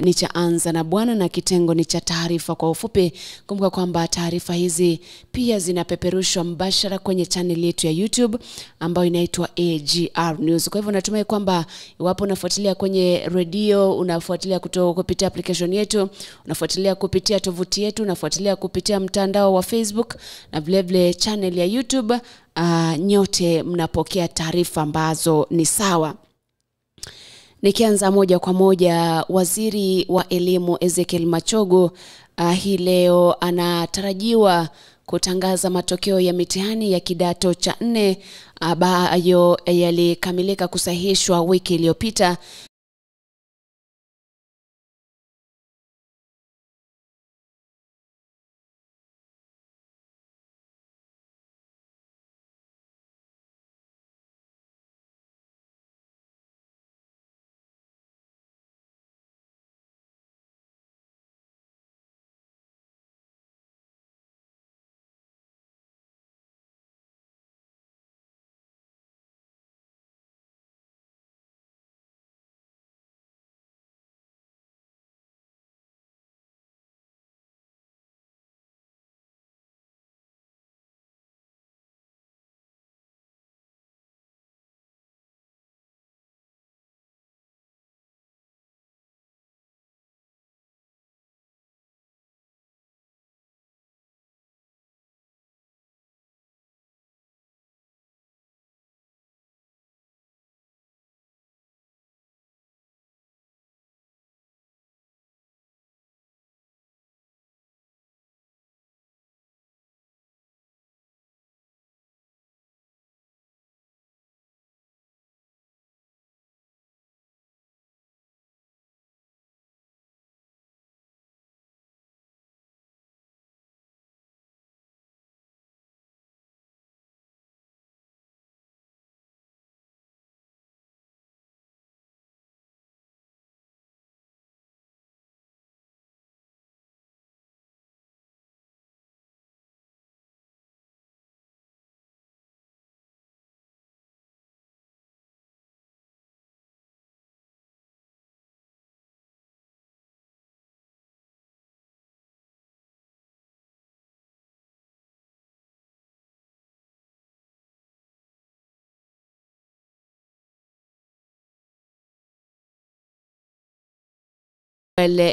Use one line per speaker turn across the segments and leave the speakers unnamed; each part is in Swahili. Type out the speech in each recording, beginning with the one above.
ni cha Anza na Bwana na kitengo ni cha taarifa kwa ufupi. Kumbuka kwamba taarifa hizi pia zinapeperushwa mbashara kwenye channel yetu ya YouTube ambayo inaitwa AGR News. Kwa hivyo natumai kwamba iwapo unafuatilia kwenye radio, unafuatilia kutoka kupitia application yetu, unafuatilia kupitia tovuti yetu, unafuatilia kupitia mtandao wa Facebook na vile vile channel ya YouTube, nyote mnapokea taarifa ambazo ni sawa. Nikianza moja kwa moja, waziri wa elimu Ezekiel Machogu hii leo anatarajiwa kutangaza matokeo ya mitihani ya kidato cha 4 ambayo yalikamilika kusahihishwa wiki iliyopita.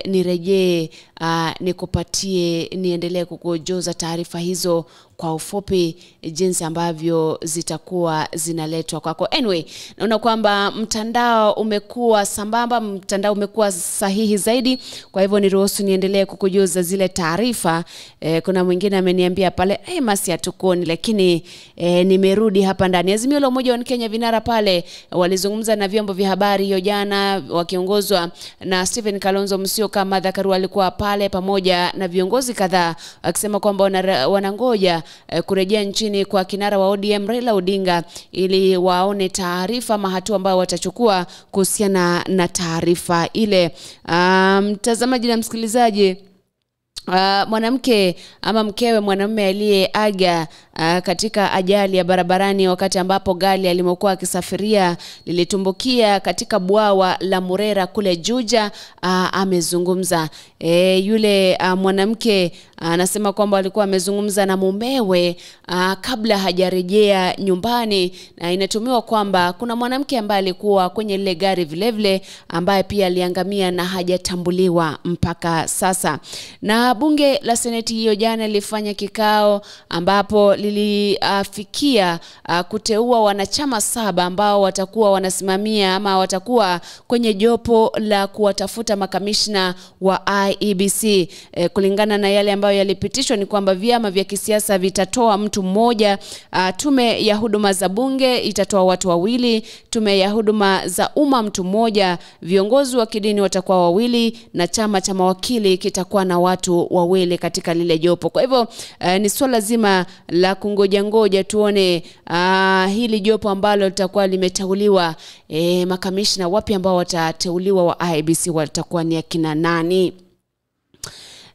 Nirejee, nikupatie, niendelee kukujuza taarifa hizo kwa ufupi jinsi ambavyo zitakuwa zinaletwa kwako. Anyway, naona kwamba mtandao umekuwa sambamba, mtandao umekuwa sahihi zaidi. Kwa hivyo niruhusu niendelee kukujuza zile taarifa. Kuna mwingine ameniambia pale, masi hatukuoni, lakini nimerudi hapa ndani. Azimio la Umoja wa Kenya vinara pale walizungumza na vyombo vya habari hiyo jana wakiongozwa na Stephen Kalonzo Musyoka. Martha Karua alikuwa pale pamoja na viongozi kadhaa akisema kwamba wanangoja kurejea nchini kwa kinara wa ODM Raila Odinga ili waone taarifa ama hatua ambayo watachukua kuhusiana na taarifa ile. Mtazamaji na msikilizaji, mwanamke ama mkewe mwanamume aliyeaga katika ajali ya barabarani wakati ambapo gari alimokuwa akisafiria lilitumbukia katika bwawa la Murera kule Juja, amezungumza. Yule mwanamke anasema kwamba alikuwa amezungumza na mumewe kabla hajarejea nyumbani, na inatumiwa kwamba kuna mwanamke ambaye alikuwa kwenye lile gari vile vile ambaye pia aliangamia na hajatambuliwa mpaka sasa. Na bunge la seneti hiyo jana lilifanya kikao ambapo lilifikia kuteua wanachama 7 ambao watakuwa wanasimamia ama watakuwa kwenye jopo la kuwatafuta makamishna wa IEBC. Kulingana na yale ambayo yalipitishwa ni kwamba vyama vya kisiasa vitatoa mtu mmoja, tume ya huduma za bunge itatoa watu 2, tume ya huduma za umma mtu mmoja, viongozi wa kidini watakuwa 2 na chama cha mawakili kitakuwa na watu 2 katika lile jopo. Kwa hivyo ni swala zima la kungoja ngoja tuone hili jopo ambalo litakuwa limeteuliwa, makamishna wapi ambao watateuliwa wa IEBC watakuwa ni akina nani.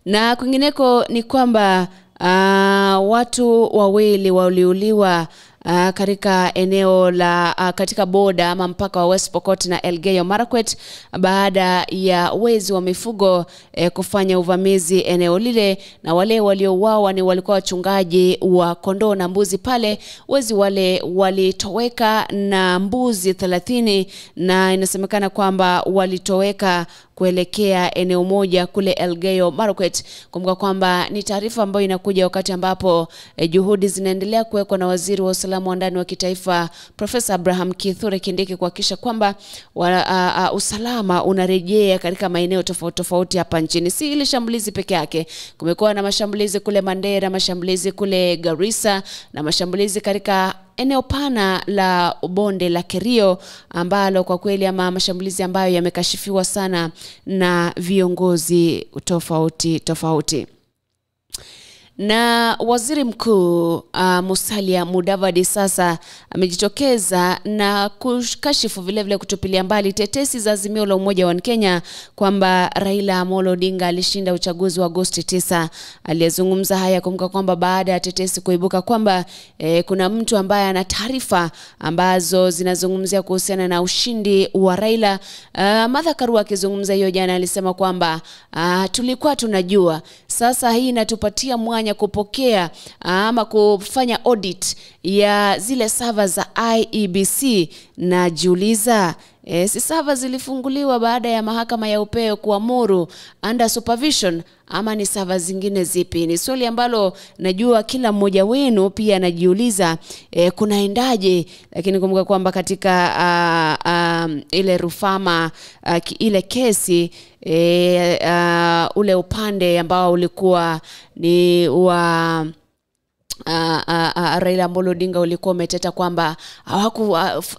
Na kwingineko ni kwamba watu 2 waliuliwa katika eneo la katika boda ama mpaka wa West Pokot na Elgeyo Marakwet baada ya wezi wa mifugo kufanya uvamizi eneo lile, na wale waliouawa ni walikuwa wachungaji wa kondoo na mbuzi pale. Wezi wale walitoweka na mbuzi 30 na inasemekana kwamba walitoweka kuelekea eneo moja kule Elgeyo Marakwet. Kumbuka kwamba ni taarifa ambayo inakuja wakati ambapo juhudi zinaendelea kuwekwa na waziri wa usalama wa ndani wa kitaifa Profesa Abraham Kithure Kindiki kuhakikisha kwamba usalama unarejea katika maeneo tofauti tofauti hapa nchini. Si ile shambulizi peke yake, kumekuwa na mashambulizi kule Mandera, mashambulizi kule Garissa na mashambulizi katika eneo pana la bonde la Kerio, ambalo kwa kweli ama mashambulizi ambayo yamekashifiwa sana na viongozi tofauti tofauti. Na waziri mkuu Musalia Mudavadi sasa amejitokeza na kukashifu vile vile kutupilia mbali tetesi za Azimio la Umoja wa Kenya kwamba Raila Amolo Odinga alishinda uchaguzi wa Agosti 9. Aliyezungumza haya kumbuka kwamba baada ya tetesi kuibuka kwamba kuna mtu ambaye ana taarifa ambazo zinazungumzia kuhusiana na ushindi wa Raila. Martha Karua akizungumza hiyo jana alisema kwamba tulikuwa tunajua, sasa hii inatupatia mwanya kupokea ama kufanya audit ya zile server za IEBC. Na jiuliza, si server zilifunguliwa baada ya mahakama ya upeo kuamuru under supervision ama ni server zingine zipi? Ni swali ambalo najua kila mmoja wenu pia anajiuliza, kunaendaje? Lakini kumbuka kwamba katika ile rufama ile kesi ule upande ambao ulikuwa ni wa Raila Amolo Odinga ulikuwa umeteta kwamba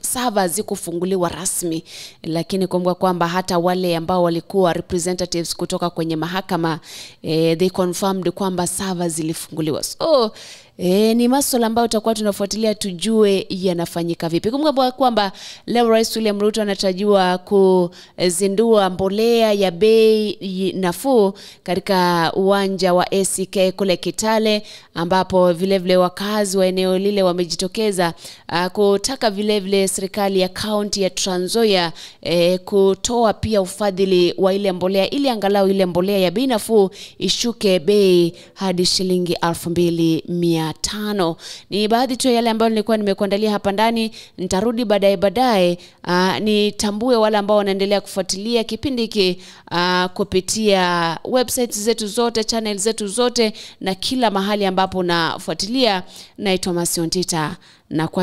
server zikufunguliwa rasmi, lakini kumbuka kwamba hata wale ambao walikuwa representatives kutoka kwenye mahakama they confirmed kwamba server zilifunguliwa. So ni masuala ambayo tutakuwa tunafuatilia tujue yanafanyika vipi. Kumbuka kwamba leo Rais William Ruto anatarajiwa kuzindua mbolea ya bei nafuu katika uwanja wa ACK kule Kitale, ambapo vile vile wakazi wa eneo lile wamejitokeza kutaka vile vile serikali ya county ya Trans Nzoia kutoa pia ufadhili wa ile mbolea ili angalau ile mbolea ya bei nafuu ishuke bei hadi shilingi 2500. Ni baadhi tu yale ambayo nilikuwa nimekuandalia hapa ndani. Nitarudi baadaye nitambue wale ambao wanaendelea kufuatilia kipindi hiki kupitia websites zetu zote, channel zetu zote na kila mahali ambapo nafuatilia. Naitwa Masion Tita na kwa